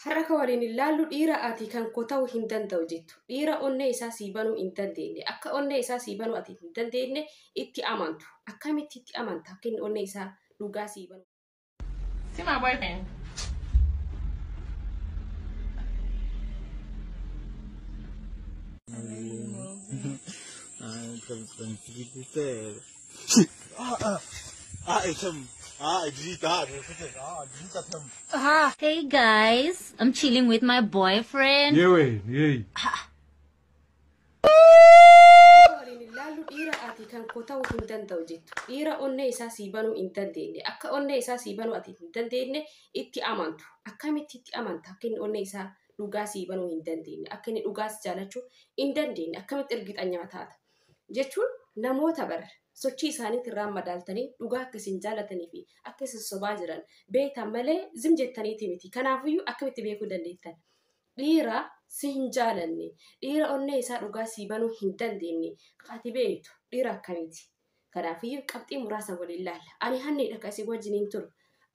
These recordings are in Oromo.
Har'a kan waliin ilaallu dhiira ati kan koo ta'uu hin danda'u jettu. Dhiira onnee isaa sii banuu hin dandeenye. Akka onnee isaa sii banuu ati hin dandeenye itti amantu. Akkamitti itti amanta akka inni onnee isaa dhugaa sii banu? See my boyfriend. Hey guys, I'm chilling with my boyfriend. Yeah. Waliin ilaallu dhiira ati kan koo ta'uu hin danda'u jettu. Dhiira onnee isaa sii banuu hin dandeenye. Akka onnee isaa sii banuu ati hin dandeenye itti amantu. Akkamitti itti amanta akka inni onnee isaa dhugaa sii banuu hin dandeenye. Akka inni dhugaa si jaalachuu hin dandeenye. Akkamitti ergixanyaa taata? Jechuun namoota bara sochii isaaniitti irraan madaaltanii dhugaa akka isin jaalatanii fi akka isin sobaa jiran beektan malee zim jettaniiti miti. Kanaafiyyuu akkamitti beekuu dandeettan? Dhiira si hin jaalanne, dhiira onnee isaa dhugaa sii banuu hin dandeenye, ati beektu dhiira akkamiiti? Kanaafiyyuu qabxii muraasa waliin ilaalla. Ani hanniidha kan isin wajjiniin turu.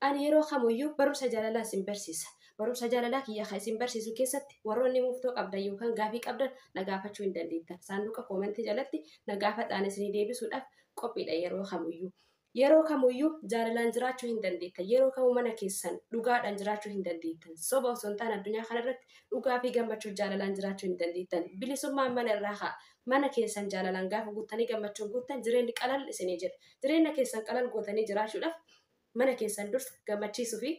Ani yeroo kamiyyuu barumsa jaalalaa isin barsiisa. Barumsa jaalalaa kiyya kan isin barsiisu keessatti warroonni muftoo qabdan yookaan gaafii qabdan na gaafachuu hin dandeettan. Saanduqa koomentii jalatti na gaafadhaan isinii deebisuudhaaf qophiidha yeroo kamiyyuu. Yeroo kamiyyuu jaalalaan jiraachuu hin dandeettan. Yeroo kamuu mana keessan dhugaadhaan jiraachuu hin dandeettan. Soba osoo hin taane addunyaa kanarratti dhugaa fi gammachuu jaalalaan jiraachuu hin dandeettan. Bilisummaan mana irraa ka'a. Mana keessan jaalalaan gaafa guuttanii gammachuun guuttan jireenyi qalal isinii jedha. Jireenya keessan qalal gootanii jiraachuudhaaf mana keessan dursa gammachiisuu fi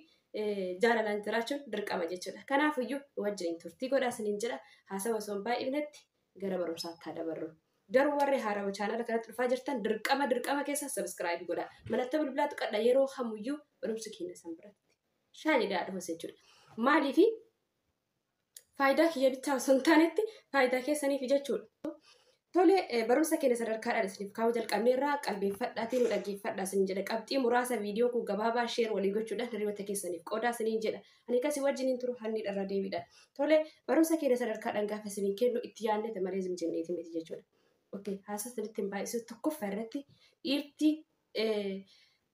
jaalalaan jiraachuun dirqama jechuudha. Kanaafiyyuu wajjin turtii godhaa isiniin jedha. Haasawa osoo hin baay'ifnetti gara barumsaatti haa dabarru. Garuu warri haarawaa chaanala kanatti dhufaa jirtan dirqama keessa sabiskiraayibii godhaa. Mallattoo bilbilaa tuqadha yeroo kamiyyuu barumsi keenya san biratti. Shaayidhaa dhufas jechuudha. Maaliifi faayidaa kiyya bichaa osoo hin taanetti faayidaa keessaniif jechuudha. Tole barumsa keenya sadarkaadhaan isiniif kaa'uu jalqabneerraa qalbeeffadhaatiin nu dhaggeeffadhaa isiniin jedha. Qabxii muraasa viidiyoo kun gabaabaa sheer walii gochuudhaan hiriyoota keessaniif qoodaa isiniin jedha. Ani akkasii wajjiniin turu hanni irra deebiidha. Tole barumsa keenya sadarkaadhaan gaafa isiniin kennu itti yaadneeti malee isin jenneeti miti jechuudha. Okay, haasaa isinitti hin baay'isu. Tokkoffaa irratti dhiirti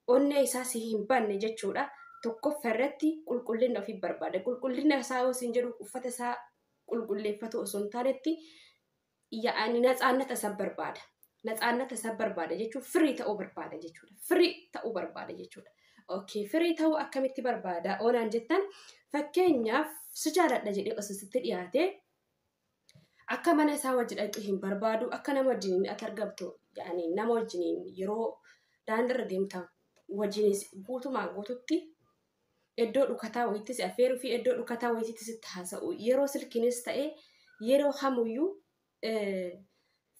onnee isaa si hin banne jechuudha. Tokkoffaa irratti qulqullina ofii barbaada. Qulqullina isaa yoo isin jedhu uffata isaa qulqulleeffatu osoo hin taanetti yaa'ani natsaannata isa barbaada. Natsaannata isa barbaada jechuun firii ta'uu barbaada jechuudha. Firii ta'uu barbaada jechuudha. Okay, firii ta'uu akkamitti barbaada? Oonaan jettan fakkeenyaaf si jaaladha jedhee osoo sitti dhiyaate akka mana isaa wajji dhaqxu hin barbaadu, akka nama wajjiniin ati argamtu, yaani nama wajjiniin yeroo daandiirra deemtan wajjin guutumaan guututti iddoo dhukataa wayiitti si affeeruu fi iddoo dhukataa wayiitti sitti haasa'u. Yeroo silkiinis ta'e yeroo kamiyyuu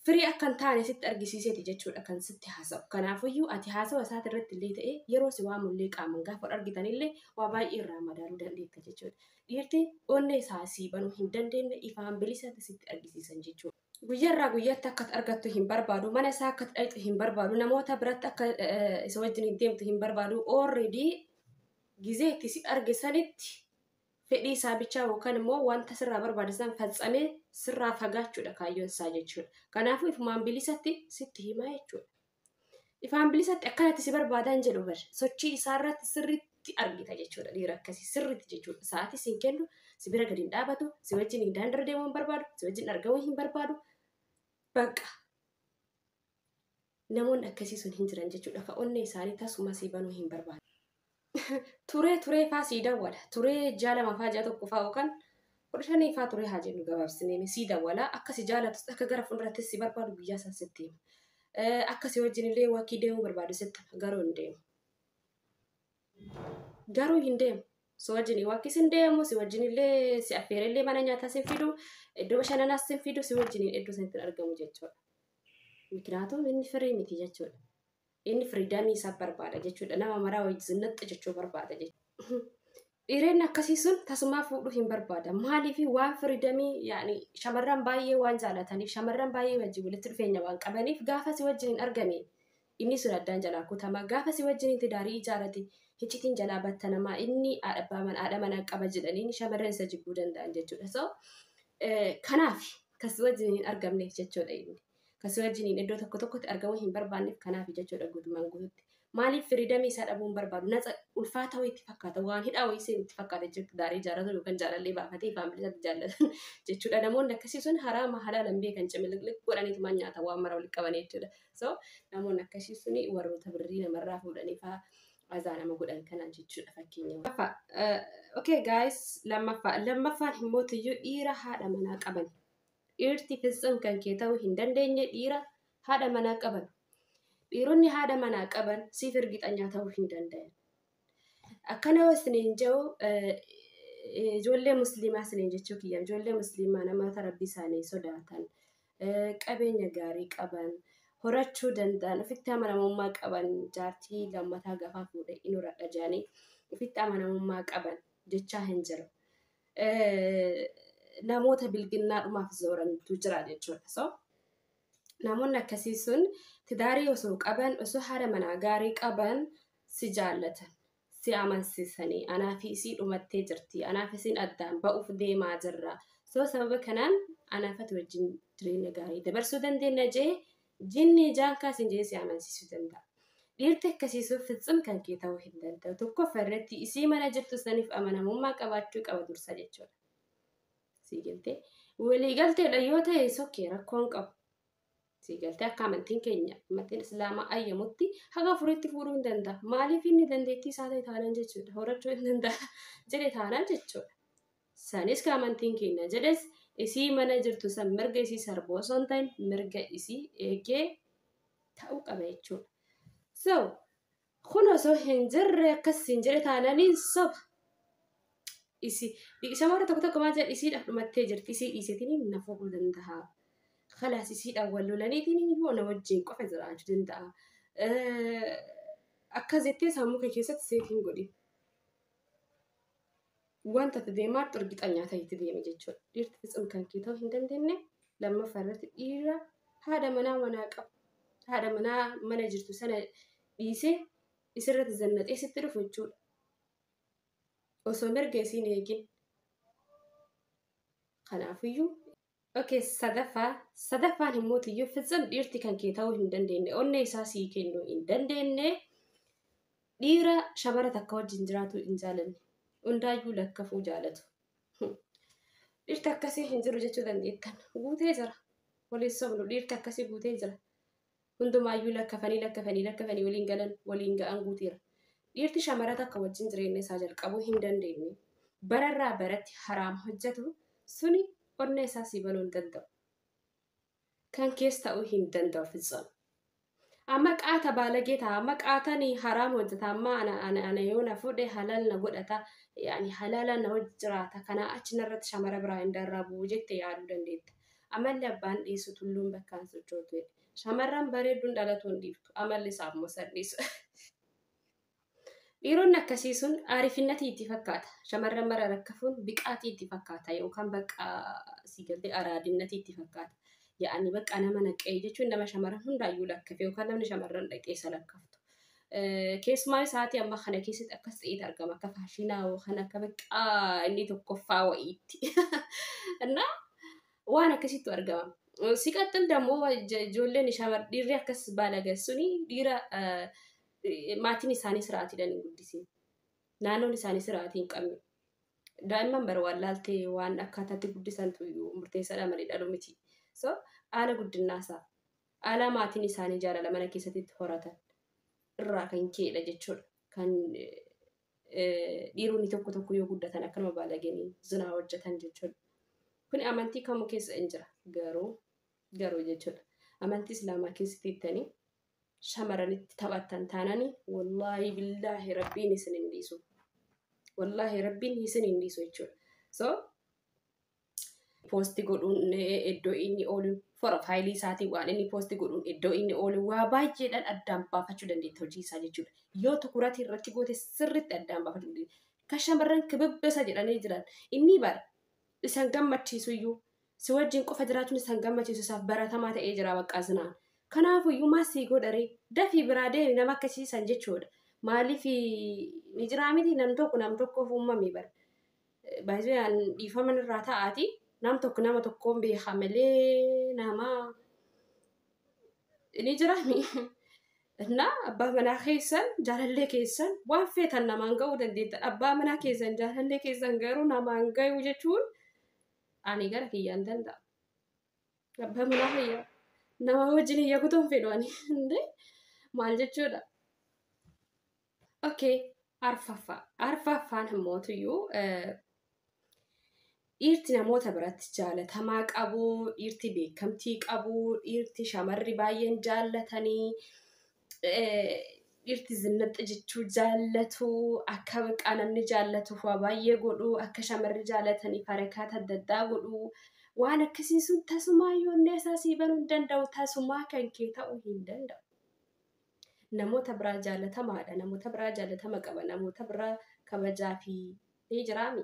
firii akka hin taane sitti argisiiseeti jechuudha kan sitti haasa'u. Kanaafiyyuu ati haasawa isaati irratti illee ta'e yeroo si waamullee qaamaan gaafa argitanillee waa baay'ee irraa madaaluu dandeetta jechuudha. Dhiirti onnee isaa sii banuu hin dandeenye ifaan bilisatti sitti argisiisan jechuudha. Guyyaarraa guyyaatti akka argattu hin barbaadu, mana isaa akka dhaqxu hin barbaadu, namoota biratti akka isa wajjin hin deemtu hin barbaadu. Already gizee itti si arge sanitti fedhii isaa bichaa yookaan immoo wanta sirraa barbaade san faccamee sirraa fagaachuudha kaayyoon isaa jechuudha. Kanaafuu ifumaan bilisatti sitti himaa jechuudha. Ifaan bilisatti akkanatti si barbaadan jedhu bar sochii isaa irratti sirriitti argita jechuudha. Dhiira akkasii sirriitti jechuudha. Sa'aatii siin kennu si bira gadi hin dhaabatu, si wajjin hin daandirra deemuu hin barbaadu, si wajjin argamuu hin barbaadu. Bakka namoonni akkasii sun hin jiran jechuudha. Ka onnee isaanii tasuma si banuu hin barbaadu. Turee faa sii dawwala. Turee ji'a lama faa ji'a tokko faa yookaan 15 faa turee haa jennu gabaabsinee sii dawwala. Akka si jaalatus akka gara fuuldurattis si barbaadu guyyaa san sitti hima. Akka si wajjin illee wakii deemuu barbaadu sitti hima. Garuu hin deemu. Garuu hin deemu. Si wajjin wakis hin deemu, si wajjin illee si affeerellee mana nyaataa si fidu, iddoo bashannanaas si fidu, si wajjin iddoo sanitti argamu jechuudha. Mikinaatuun inni firii miti jechuudha. Inni firiidamii isaa barbaada jechuudha. Nama maraa wajjin zinnaxxa jechuu barbaada jechuudha. Dhiironni akkasii sun tasumaa fuudhuu hin barbaada. Maaliif waan firiidamii yaani shamarran baay'ee waan jaalataniif shamarran baay'ee wajjin walitti dhufeenya waan qabaniif gaafa si wajjin hin argame inni sun addaan jalaa kutama. Gaafa si wajjin tidaarii ijaarate hiccitiin jalaa battanamaa inni haadha manaa qaba jedhanii shamarran isa jibbuu danda'an jechuudha. So kanaaf kasi wajjin hin argamneef jechuudha inni. Kasi wajjin iddoo tokko tokkotti argamuu hin barbaanneef kanaaf jechuudha guutumaan guututti. Maaliif freedom isaa dhabuu hin barbaadu? Natsa ulfaata wayii itti fakkaata. Waan hidhaa wayii seenu itti fakkaata jechuudha. Daarii jaarratu yookaan jaalallee baafatee family isaatti jaallatan jechuudha. Namoonni akkasii sun haraama halaala hin beekan, cimiliqliq godhaniitu maal nyaata waan mara walitti qaban jechuudha. So namoonni akkasii suni warroota birrii namarraa fuudhanii fa'aa azaa nama godhan kanaan jechuudha fakkeenya. Okay guys, lammaffaa. Lammaffaan immoo iyyuu dhiira haadha manaa qaban. Dhiirti fitsum kan kee ta'uu hin dandeenye dhiira haadha manaa qaban. Dhiironni haadha manaa qaban siif ergixanyaa ta'uu hin danda'an. Akkana isiniin jedhu ijoollee musliimaa isiniin jechuu kiyya. Ijoollee musliimaa namoota rabbii isaanii sodaatan, qabeenya gaarii qaban, horachuu danda'an, ofitti amanamummaa qaban, jaartii lammataa gafaa fuudhe in horadha jedhanii ofitti amanamummaa qaban jechaa hin jiru. Namoota bilginnaadhumaaf zoorantu jira jechuudha. So namoonni akkasii sun tidaarii osoo qaban, osoo haadha manaa gaarii qaban si jaallatan, si amansiisanii, anaaf isii dhumattee jirti, anaaf isiin addaan ba'uuf deemaa jirra. So sababa kanaan anaafati wajjin jireenya gaarii dabarsuu dandeenya jee jinni ijaan kaasin jee si amansiisuu danda'a. Dhiirti akkasii sun fitsum kan kee ta'uu hin danda'u. Tokkoffaa irratti isii mana jirtu saniif amanamummaa qabaachuu qaba dursa jechuudha. Sii galtee waliigalteedha yoo ta'e sokkee rakkoon qabu. Sii galtee akka amantiin keenya, amantiin islaamaa ayyamutti haga afuritti fuudhuu hin danda'a. Maaliif inni dandeettii isaa ta'e taanaan jechuudha. Horachuu hin danda'a jedhe taanaan jechuudha. Sanis ka amantiin keenya jedhes isii mana jirtu san mirga isii sarbuu osoo hin ta'in mirga isii eegee ta'uu qaba jechuudha. So kun osoo hin jirre akkas hin jedhe taananiin soba. Isi shamarra tokko tokko maal jedhan, isiidhaaf dhumattee jirti, isii dhiiseetiin na fuudhuu danda'a. Khalaas isiidhaan wal lolaniitiin yoo na wajjin qofa jiraachuu danda'a. Akkas jettee sammuu kee keessatti seef hin godhin. Wanta ati deemaa ergixanyaa ta'etti deeme jechuudha. Dhiirti fitsum kan kee ta'uu hin dandeenye lammaffaa irratti dhiira haadha manaa manaa qabu. Haadha manaa mana jirtu sana dhiisee isirratti zannaxee sitti dhufu jechuudha. Osoo mirga isiin eegin. Kanaafiyyuu okay, sadaffaa. Sadaffaan immoo tiyyuu fitsum dhiirti kan kee ta'uu hin dandeenye, onnee isaa sii kennuu hin dandeenye, dhiira shamara takka wajjin jiraatu hin jaalanne, hundaayyuu lakkafuu jaalatu. Dhiirti akkasii hin jiru jechuu dandeettan. Guutee jira. Waliin sobnu, dhiirti akkasii guutee jira. Hundumaayyuu lakkafanii lakkafanii lakkafanii waliin galan, waliin ga'an guuteera. Dhiirti shamara takka wajjin jireenya isaa jalqabuu hin dandeenye, bararraa baratti haraam hojjetu suni onnee isaa sii banuu hin danda'u. Kan keessa ta'uu hin danda'u fitsum. Amma qaata baalagee ta'a, amma qaatanii haraam hojjeta, amma ana ana ana yoo na fuudhe halal na godhata, yaani halaala na wajji jiraata, kanaa achi narratti shamara biraa hin darrabu jette yaaduu dandeetta. Amalli abbaan dhiisu tulluun bakkaan sochootu jedhe. Shamarran bareedduun dhalatu hin dhiiftu, amalli isaa immoo san dhiisu. Dhiironni akkasii sun aarifinnatii itti fakkaata. Shamarran mara rakkafuun biqaatii itti fakkaata yookaan bakka si galtee araadinnatii itti fakkaata. Yaa'anii bakka nama naqee jechuun nama shamarran hundaayyuu lakkafe yookaan namni shamarran dhaqee isa lakkaftu. Keessumaa isaatii amma kana keessatti akkas ta'eeti argama, akka faashinaa yookaan akka bakka inni tokkoffaa wayiitti. Innaa waan akkasittu argama. Siqaxxil dammoo ijoolleen dhiirri akkas baalagan suni dhiira maatiin isaanii siraatiin hin guddisin. Naannoon isaanii siraatii hin qabne. Daa'imman bara waan laaltee waan akkaataatti guddisantu murteessaadha malee dhaluu miti. So haala guddinaa isaa, haala maatiin isaanii jaalala mana keessatti horatan irraa kan ka'edha jechuudha. Kan dhiironni tokko tokko yoo guddatan akkanuma baalaganii zinaa hojjetan jechuudha. Kun amantii kamuu keessa hin jira garuu garuu jechuudha. Amantii islaamaa keessatti ittanii shamarranitti taphattan taananii, wallaahi billaahi rabbiin isin hin dhiisu. Wallaahi rabbiin isin hin dhiisu jechuudha. So post godhuun, iddoo inni oolu, profile isaatiin waan inni post godhuun, iddoo inni oolu, waa baay'eedhaan addaan baafachuu dandeetta hojii isaa jechuudha. Yoo tukuratii irratti goote sirriitti addaan baafachuu dandeetta. Kan shamarran kibibbisa jedhanii jiran inni bara isan gammachiisu iyyuu si wajjin qofa jiraachuun isan gammachiisu isaaf baratamaa ta'ee jira bakka zinaan. Kanaafuyyuu maal sii godharee, dafii biraa deemi nama akkasiisan jechuudha. Maaliif ni jiraa miti, nam tokko nam tokkoof uumame bara. Baay'ee dhiifama irraa ta'aati, nam tokko nama tokkoon beeka malee nama ni jiraami. Innaa abbaa manaa keessan jaalallee keessan waan feetan namaan ga'uu dandeettan. Abbaa manaa keessan jaalallee keessan garuu namaan ga'uu jechuun ani gara kiyyaan danda'a. Abbaa manaa kiyya nama wajjin iyya kutuun fedhu ani maal jechuudha. Okay, arfaffaa. Arfaffaan immootuyyuu dhiirti namoota biratti jaalatamaa qabu, dhiirti beekamtii qabu, dhiirti shamarri baay'een jaallatanii, dhiirti zinnaxxa jechuu jaallatu, akka baqaa namni jaallatuuf waa baay'ee godhu, akka shamarri jaallataniif harakaata adda addaa godhu. Waan akkasii sun tasumaa onnee isaa sii banuu hin danda'u, tasumaa kan kee ta'uu hin danda'u. Namoota biraa jaallatamaadha, namoota biraa jaallatama qaba, namoota biraa kabajaa fi ni jiraami.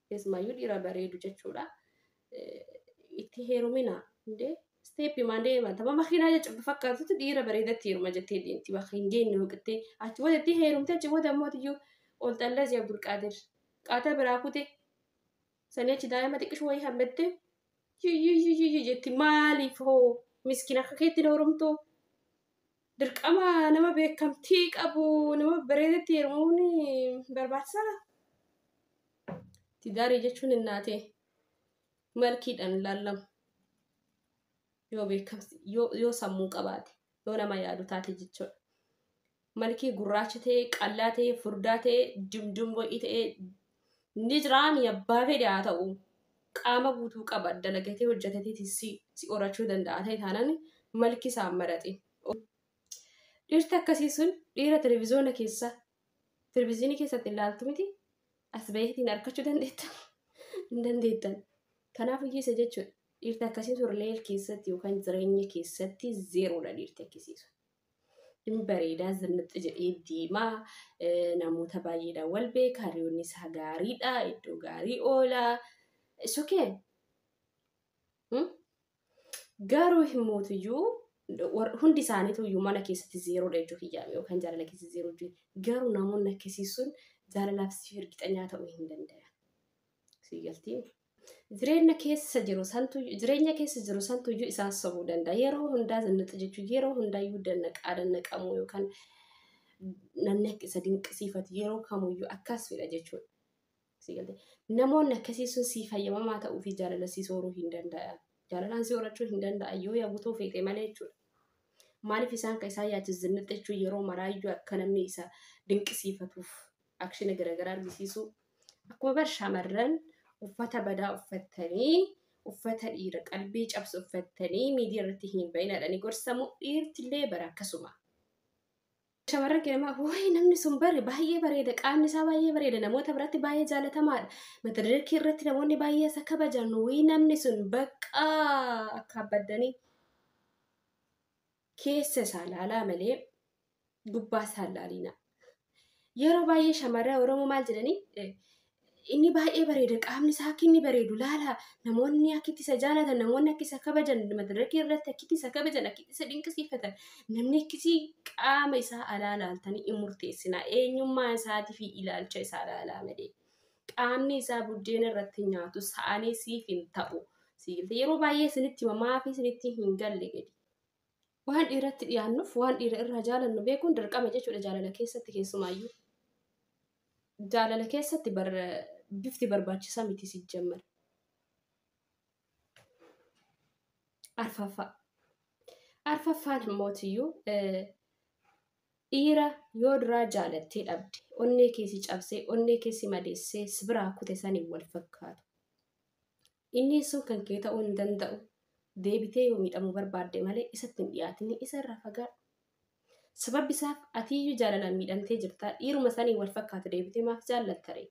Keessumaayyuu dhiira bareedu jechuudha. Itti heerumina indee isteeppii maan deeman tapha makiinaa jechuun fakkaatutti dhiira bareedatti heeruma jettee deemti bakka hin geenye hooqattee achi booda itti heerumte achi booda immoo iyyuu ol xallasii Abdulqaadir qaata biraa kute sanii achi daa'ima xiqqishuu wayii hammatte yiyyiyyiyyii jetti maaliif hoo miskiin akka keetti heerumtu dirqama nama beekamtii qabu nama bareedatti heerumuun barbaachisaadha. Tidaarii jechuun innaatee malkiidhaan ilaallamu yoo beekamsi yoo sammuu qabaate yoo nama yaadu taate jechuudha. Malkii gurraacha ta'e qallaa ta'e furdaa ta'e dimdim wayii ta'e ni jiraami abbaa fedhe haa ta'u qaama guutuu qaba dalagatee hojjetatee si horachuu danda'a ta'e taanaan malki isaan maraxe. Dhiirti akkasii sun dhiira televezyiina keessa televezyiinii keessatti ilaaltu miti. As baheetiin argachuu dandeettan hin dandeettan. Kanaaf hiyyeessa jechuudha. Dhiirti akkasii sun leel keessatti yookaan jireenya keessatti zeeroodha dhiirti akkasii sun. Inni bareedaa zinnaxxa jedhee deemaa namoota baay'eedhaan wal beeka hiriyoonni isaa gaariidha iddoo gaarii oola. It's okay. Garuu himmootiyyuu hundi isaaniitu iyyuu mana keessatti zeeroodha jechuu kiyyaame yookaan jaalala keessatti zeeroo jechuudha. Garuu namoonni akkasii sun jaalalaaf si hirgixanyaa ta'uu hin danda'an. Sigaltiin jireenya keessa jiru santu jireenya keessa jiru santu iyyuu isaan sobuu danda'a. Yeroo hundaa zinnaxa jechuun yeroo hundaayyuu dannaqaa dannaqamuu yookaan namni akka isa dinqisiifatu yeroo kamuyyuu akkas fedha jechuudha. Sigaltiin namoonni akkasii sun si fayyamamaa ta'uu fi jaalala si sooruu hin danda'an. Jaalalaan si horachuu hin danda'an yoo yaabutoo feete malee jechuudha. Maaliif isaan kan isaan yaachisu zinnaxa jechuun yeroo maraayyuu akka namni isa dinqisiifatuuf akshina garaagaraa argisiisu. Akkuma bar shamarran uffata badaa uffattanii uffata dhiira qalbii cabsu uffattanii miidiyaa irratti hin bahin jedhanii gorsamu dhiirtillee bara akkasuma. Shamarran keenya wayi namni sun bare baay'ee bareeda qaamni isaa baay'ee bareeda namoota biratti baay'ee jaalatamaadha. Mata duree irratti namoonni baay'ee isa kabajan wayi namni sun bakka akka abbaddanii keessa isaa laalaa malee gubbaa isaa laalina. Yeroo baay'ee shamarran Oromoo maal jedhanii inni baay'ee bareeda qaamni isaa akka inni bareedu laala namoonni akkitti isa jaalatan namoonni akka isa kabajan madaraka irratti akkitti isa kabajan akkitti isa dinqisiifatan namni akkasii qaama isaa alaa laaltanii hin murteessina eenyummaa isaatii fi ilaalcha isaa laalaa malee qaamni isaa buddeena irratti nyaatu sa'anii siif hin ta'u yeroo baay'ee isinitti himamaa fi isinitti hin galle gadi. Waan dhiiratti dhiyaannuuf waan dhiira irraa jaalannu beekuun dirqama jechuudha jaalala keessatti keessumaayyuu. Jaalala keessatti bifti barbaachisaa miti si jammar. Arfaffaa. Arfaffaan immootiyyuu dhiira yoo duraa jaalattee dhabde onnee keessi cabsee onnee keessi madeessee si biraa kute saniin wal fakkaatu. Inni sun kan kee ta'uu hin danda'u. Deebitee yoo miidhamuu barbaadde malee isatti hin dhiyaatin isa irraa fagaadhu. Sababbi isaaf atiyyuu jaalalaan miidhamtee jirta dhiiruma saniin wal fakkaatu deebitee maaf jaallatta ree?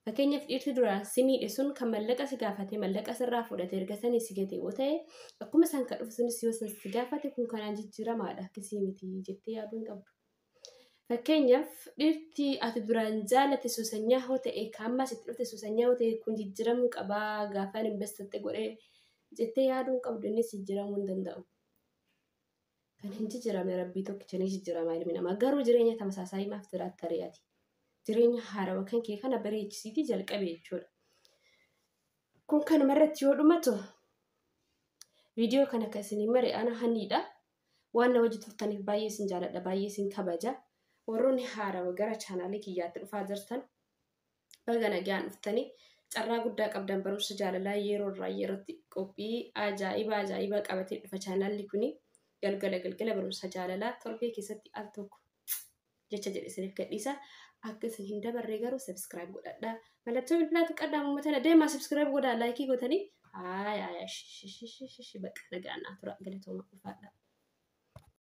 Fakkeenyaaf dhiirti duraan si miidhe sun kan mallaqa si gaafate mallaqa sirraa fudhate erga sanii si gate yoo ta'e akkuma isaan kan dhufu sunis yoo san si gaafate kun kanaan jijjiiramaadha akkasii miti jettee yaaduu hin qabdu. Fakkeenyaaf dhiirti ati duraan jaalatte suusanyaa yoo ta'e kan ammas itti dhufte suusanyaa yoo ta'e kun jijjiiramuu qabaa gaafaan investatte godhee jettee yaaduu hin qabdu innis jijjiiramuu hin danda'u. Kan hin jijjiiramne rabbii tokkicha ni jijjiirama ilmi namaa garuu jireenya tamsaasaa maaf jiraatta ree ati? Jireenya haarawaa kan kee kana bareechisiitii jalqabe jechuudha. Kun kanuma irratti yoo dhumatu viidiyoo kana akka isinii mare ana hanniidha. Waan na wajji turtaniif baay'ee isin jaaladha, baay'ee isin kabaja. Warroonni haarawa gara chaanaalii kiyyaatti dhufaa jirtan baga nagaan dhuftanii, carraa guddaa qabdan. Barumsa jaalalaa yeroo irraa yerootti qophii ajaa'iba ajaa'ibaa qabatee dhufa chaanaalli kuni. Galgala galgala barumsa jaalalaa torbee keessatti al tokko jecha jedhe isiniif gadhiisa. Akka isin hin dabarree garuu subscribe godhadhaa. Mallattoo bilbilaa tuqadhaa, uummata deemaa subscribe godhaa, like gootanii. Haaya haaya, shi shi shi shi, bakka nagaan naa tura, galatooma, ulfaadhaa.